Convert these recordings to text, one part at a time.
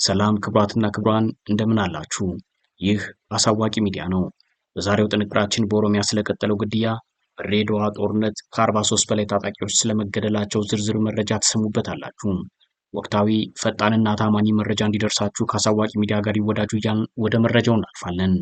ሰላም ክቡራትና ክቡራን፣ እንደምን አላችሁ? ይህ አሳዋቂ ሚዲያ ነው። በዛሬው ጥንቅራችን በኦሮሚያ ስለቀጠለው ግድያ፣ በድሬዳዋ ጦርነት ከ43 በላይ ታጣቂዎች ስለመገደላቸው ዝርዝር መረጃ ትሰሙበታላችሁ። ወቅታዊ፣ ፈጣንና ታማኝ መረጃ እንዲደርሳችሁ ከአሳዋቂ ሚዲያ ጋር ይወዳጁ እያልን ወደ መረጃው እናልፋለን።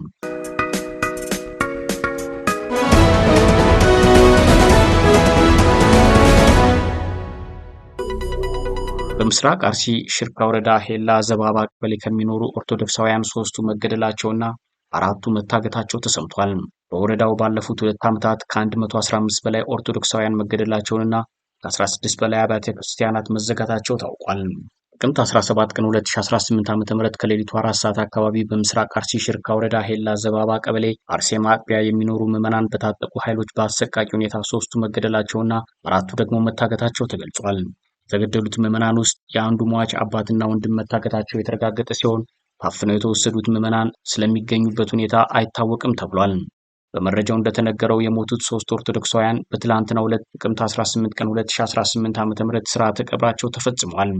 በምስራቅ አርሲ ሽርካ ወረዳ ሄላ ዘባባ ቀበሌ ከሚኖሩ ኦርቶዶክሳውያን 3ቱ መገደላቸውና 4ቱ መታገታቸው ተሰምቷል። በወረዳው ባለፉት 2 ዓመታት ከ115 በላይ ኦርቶዶክሳውያን መገደላቸውንና ከ16 በላይ አብያተ ክርስቲያናት መዘጋታቸው ታውቋል። ጥቅምት 17 ቀን 2018 ዓ.ም ከሌሊቱ 4 ሰዓት አካባቢ በምስራቅ አርሲ ሽርካ ወረዳ ሄላ ዘባባ ቀበሌ አርሴማ አጥቢያ የሚኖሩ ምዕመናን በታጠቁ ኃይሎች በአሰቃቂ ሁኔታ 3ቱ መገደላቸውና 4ቱ ደግሞ መታገታቸው ተገልጿል። ከተገደሉት ምዕመናን ውስጥ የአንዱ ሟች አባትና ወንድም መታገታቸው የተረጋገጠ ሲሆን ታፍነው የተወሰዱት ምዕመናን ስለሚገኙበት ሁኔታ አይታወቅም ተብሏል። በመረጃው እንደተነገረው የሞቱት 3 ኦርቶዶክሳውያን በትላንትናው ዕለት ጥቅምት 18 ቀን 2018 ዓ.ም ሥርዓተ ቀብራቸው ተፈጽሟል።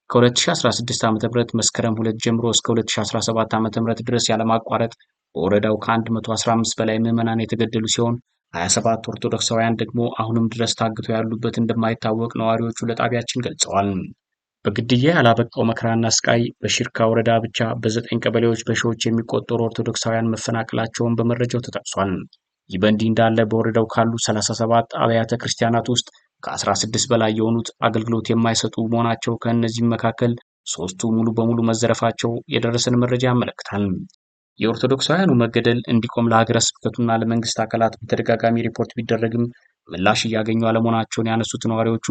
ከ2016 ዓ.ም መስከረም 2 ጀምሮ እስከ 2017 ዓ.ም ድረስ ያለማቋረጥ በወረዳው ከ115 በላይ ምዕመናን የተገደሉ ሲሆን 27 ኦርቶዶክሳውያን ደግሞ አሁንም ድረስ ታግተው ያሉበት እንደማይታወቅ ነዋሪዎቹ ለጣቢያችን ገልጸዋል። በግድያ ያላበቃው መከራና ስቃይ በሽርካ ወረዳ ብቻ በ9 ቀበሌዎች በሺዎች የሚቆጠሩ ኦርቶዶክሳውያን መፈናቀላቸውን በመረጃው ተጠቅሷል። ይህ በእንዲህ እንዳለ በወረዳው ካሉ 37 አብያተ ክርስቲያናት ውስጥ ከ16 በላይ የሆኑት አገልግሎት የማይሰጡ መሆናቸው፣ ከእነዚህም መካከል 3ቱ ሙሉ በሙሉ መዘረፋቸው የደረሰን መረጃ ያመለክታል። የኦርቶዶክሳውያኑ መገደል እንዲቆም ለሀገረ ስብከቱና ለመንግስት አካላት በተደጋጋሚ ሪፖርት ቢደረግም ምላሽ እያገኙ አለመሆናቸውን ያነሱት ነዋሪዎቹ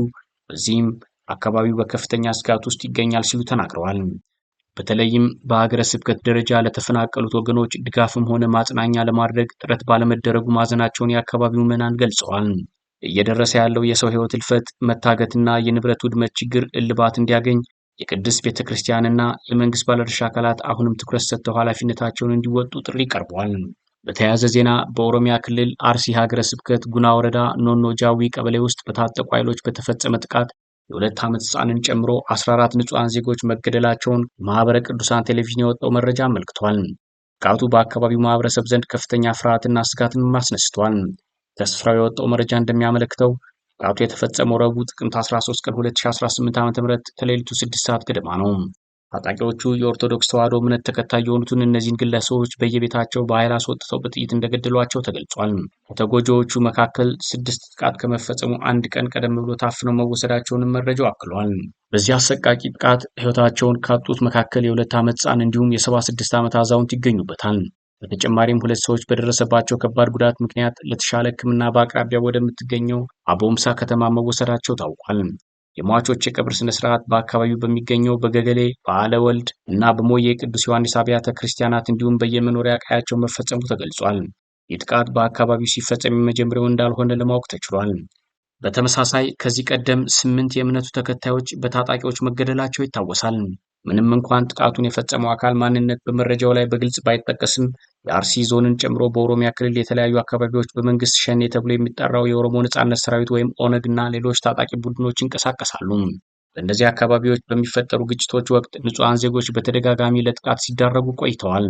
በዚህም አካባቢው በከፍተኛ ስጋት ውስጥ ይገኛል ሲሉ ተናግረዋል። በተለይም በሀገረ ስብከት ደረጃ ለተፈናቀሉት ወገኖች ድጋፍም ሆነ ማጽናኛ ለማድረግ ጥረት ባለመደረጉ ማዘናቸውን የአካባቢው ምዕመናን ገልጸዋል። እየደረሰ ያለው የሰው ሕይወት እልፈት፣ መታገትና የንብረት ውድመት ችግር እልባት እንዲያገኝ የቅድስት ቤተክርስቲያንና የመንግስት ባለድርሻ አካላት አሁንም ትኩረት ሰጥተው ኃላፊነታቸውን እንዲወጡ ጥሪ ቀርቧል። በተያያዘ ዜና በኦሮሚያ ክልል አርሲ ሀገረ ስብከት ጉና ወረዳ ኖኖ ጃዊ ቀበሌ ውስጥ በታጠቁ ኃይሎች በተፈጸመ ጥቃት የ2 ዓመት ሕፃንን ጨምሮ 14 ንጹሐን ዜጎች መገደላቸውን ማህበረ ቅዱሳን ቴሌቪዥን የወጣው መረጃ አመልክቷል። ጥቃቱ በአካባቢው ማህበረሰብ ዘንድ ከፍተኛ ፍርሃትና ስጋትን አስነስቷል። ከስፍራው የወጣው መረጃ እንደሚያመለክተው ጥቃቱ የተፈጸመው ረቡዕ ጥቅምት 13 ቀን 2018 ዓ.ም ከሌሊቱ 6 ሰዓት ገደማ ነው። ታጣቂዎቹ የኦርቶዶክስ ተዋሕዶ እምነት ተከታይ የሆኑትን እነዚህን ግለሰቦች በየቤታቸው በኃይል አስወጥተው በጥይት እንደገደሏቸው ተገልጿል። ከተጎጂዎቹ መካከል 6 ጥቃት ከመፈጸሙ አንድ ቀን ቀደም ብሎ ታፍነው መወሰዳቸውን መረጃው አክሏል። በዚህ አሰቃቂ ጥቃት ሕይወታቸውን ካጡት መካከል የ2 ዓመት ሕፃን እንዲሁም የ76 ዓመት አዛውንት ይገኙበታል። በተጨማሪም 2 ሰዎች በደረሰባቸው ከባድ ጉዳት ምክንያት ለተሻለ ሕክምና በአቅራቢያ ወደምትገኘው አቦምሳ ከተማ መወሰዳቸው ታውቋል። የሟቾች የቀብር ስነ ስርዓት በአካባቢው በሚገኘው በገገሌ፣ በዓለ ወልድ እና በሞዬ ቅዱስ ዮሐንስ አብያተ ክርስቲያናት እንዲሁም በየመኖሪያ ቀያቸው መፈጸሙ ተገልጿል። ይህ ጥቃት በአካባቢው ሲፈጸም የመጀመሪያው እንዳልሆነ ለማወቅ ተችሏል። በተመሳሳይ ከዚህ ቀደም 8 የእምነቱ ተከታዮች በታጣቂዎች መገደላቸው ይታወሳል። ምንም እንኳን ጥቃቱን የፈጸመው አካል ማንነት በመረጃው ላይ በግልጽ ባይጠቀስም የአርሲ ዞንን ጨምሮ በኦሮሚያ ክልል የተለያዩ አካባቢዎች በመንግስት ሸኔ ተብሎ የሚጠራው የኦሮሞ ነጻነት ሰራዊት ወይም ኦነግ እና ሌሎች ታጣቂ ቡድኖች ይንቀሳቀሳሉ። በእነዚህ አካባቢዎች በሚፈጠሩ ግጭቶች ወቅት ንጹሐን ዜጎች በተደጋጋሚ ለጥቃት ሲዳረጉ ቆይተዋል።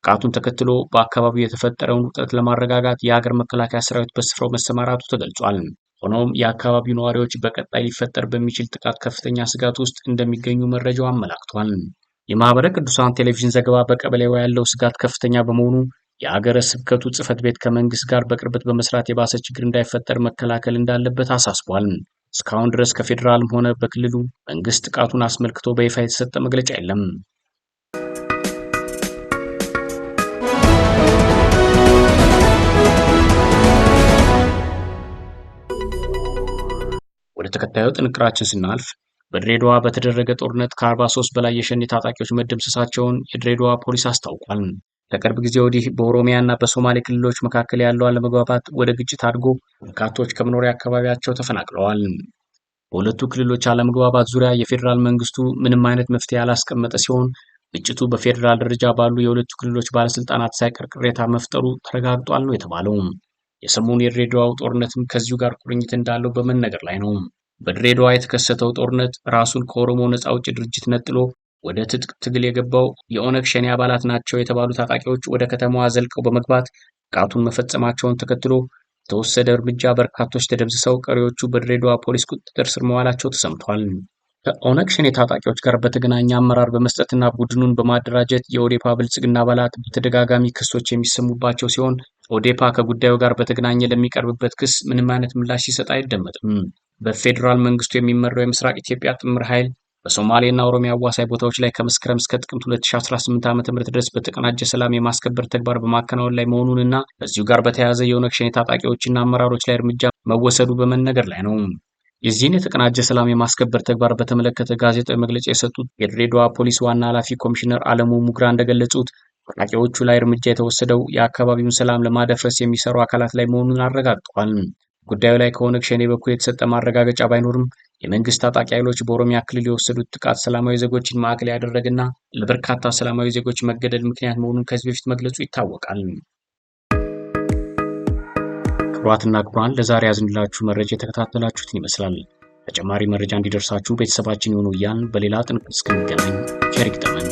ጥቃቱን ተከትሎ በአካባቢው የተፈጠረውን ውጥረት ለማረጋጋት የሀገር መከላከያ ሰራዊት በስፍራው መሰማራቱ ተገልጿል። ሆኖም የአካባቢው ነዋሪዎች በቀጣይ ሊፈጠር በሚችል ጥቃት ከፍተኛ ስጋት ውስጥ እንደሚገኙ መረጃው አመላክቷል። የማህበረ ቅዱሳን ቴሌቪዥን ዘገባ በቀበሌው ያለው ስጋት ከፍተኛ በመሆኑ የሀገረ ስብከቱ ጽሕፈት ቤት ከመንግስት ጋር በቅርበት በመስራት የባሰ ችግር እንዳይፈጠር መከላከል እንዳለበት አሳስቧል። እስካሁን ድረስ ከፌዴራልም ሆነ በክልሉ መንግስት ጥቃቱን አስመልክቶ በይፋ የተሰጠ መግለጫ የለም። ወደ ተከታዩ ጥንቅራችን ስናልፍ በድሬዳዋ በተደረገ ጦርነት ከ43 በላይ የሸኔ ታጣቂዎች መደምሰሳቸውን የድሬዳዋ ፖሊስ አስታውቋል። ከቅርብ ጊዜ ወዲህ በኦሮሚያና በሶማሌ ክልሎች መካከል ያለው አለመግባባት ወደ ግጭት አድጎ በርካቶች ከመኖሪያ አካባቢያቸው ተፈናቅለዋል። በሁለቱ ክልሎች አለመግባባት ዙሪያ የፌዴራል መንግስቱ ምንም አይነት መፍትሄ ያላስቀመጠ ሲሆን ግጭቱ በፌዴራል ደረጃ ባሉ የሁለቱ ክልሎች ባለስልጣናት ሳይቀር ቅሬታ መፍጠሩ ተረጋግጧል ነው የተባለው። የሰሞኑ የድሬዳዋው ጦርነትም ከዚሁ ጋር ቁርኝት እንዳለው በመነገር ላይ ነው። በድሬዳዋ የተከሰተው ጦርነት ራሱን ከኦሮሞ ነፃ አውጪ ድርጅት ነጥሎ ወደ ትጥቅ ትግል የገባው የኦነግ ሸኔ አባላት ናቸው የተባሉ ታጣቂዎች ወደ ከተማዋ ዘልቀው በመግባት ጥቃቱን መፈጸማቸውን ተከትሎ በተወሰደ እርምጃ በርካቶች ተደምስሰው ቀሪዎቹ በድሬዳዋ ፖሊስ ቁጥጥር ስር መዋላቸው ተሰምቷል። ከኦነግ ሸኔ ታጣቂዎች ጋር በተገናኘ አመራር በመስጠትና ቡድኑን በማደራጀት የኦዴፓ ብልጽግና አባላት በተደጋጋሚ ክሶች የሚሰሙባቸው ሲሆን ኦዴፓ ከጉዳዩ ጋር በተገናኘ ለሚቀርብበት ክስ ምንም አይነት ምላሽ ሲሰጥ አይደመጥም። በፌዴራል መንግስቱ የሚመራው የምስራቅ ኢትዮጵያ ጥምር ኃይል በሶማሌና ኦሮሚያ አዋሳኝ ቦታዎች ላይ ከመስከረም እስከ ጥቅምት 2018 ዓ.ም ድረስ በተቀናጀ ሰላም የማስከበር ተግባር በማከናወን ላይ መሆኑንና ከዚሁ ጋር በተያያዘ የኦነግ ሸኔ ታጣቂዎችና አመራሮች ላይ እርምጃ መወሰዱ በመነገር ላይ ነው። የዚህን የተቀናጀ ሰላም የማስከበር ተግባር በተመለከተ ጋዜጣዊ መግለጫ የሰጡት የድሬዳዋ ፖሊስ ዋና ኃላፊ ኮሚሽነር አለሙ ሙግራ እንደገለጹት ታጣቂዎቹ ላይ እርምጃ የተወሰደው የአካባቢውን ሰላም ለማደፍረስ የሚሰሩ አካላት ላይ መሆኑን አረጋግጠዋል። ጉዳዩ ላይ ከኦነግ ሸኔ በኩል የተሰጠ ማረጋገጫ ባይኖርም የመንግስት ታጣቂ ኃይሎች በኦሮሚያ ክልል የወሰዱት ጥቃት ሰላማዊ ዜጎችን ማዕከል ያደረገና ለበርካታ ሰላማዊ ዜጎች መገደል ምክንያት መሆኑን ከዚህ በፊት መግለጹ ይታወቃል። ክቡራትና ክቡራን፣ ለዛሬ ያዝንላችሁ መረጃ የተከታተላችሁትን ይመስላል። ተጨማሪ መረጃ እንዲደርሳችሁ ቤተሰባችን ይሁኑ እያልን በሌላ ጥንቅር እስክንገናኝ ቸር ይግጠመን።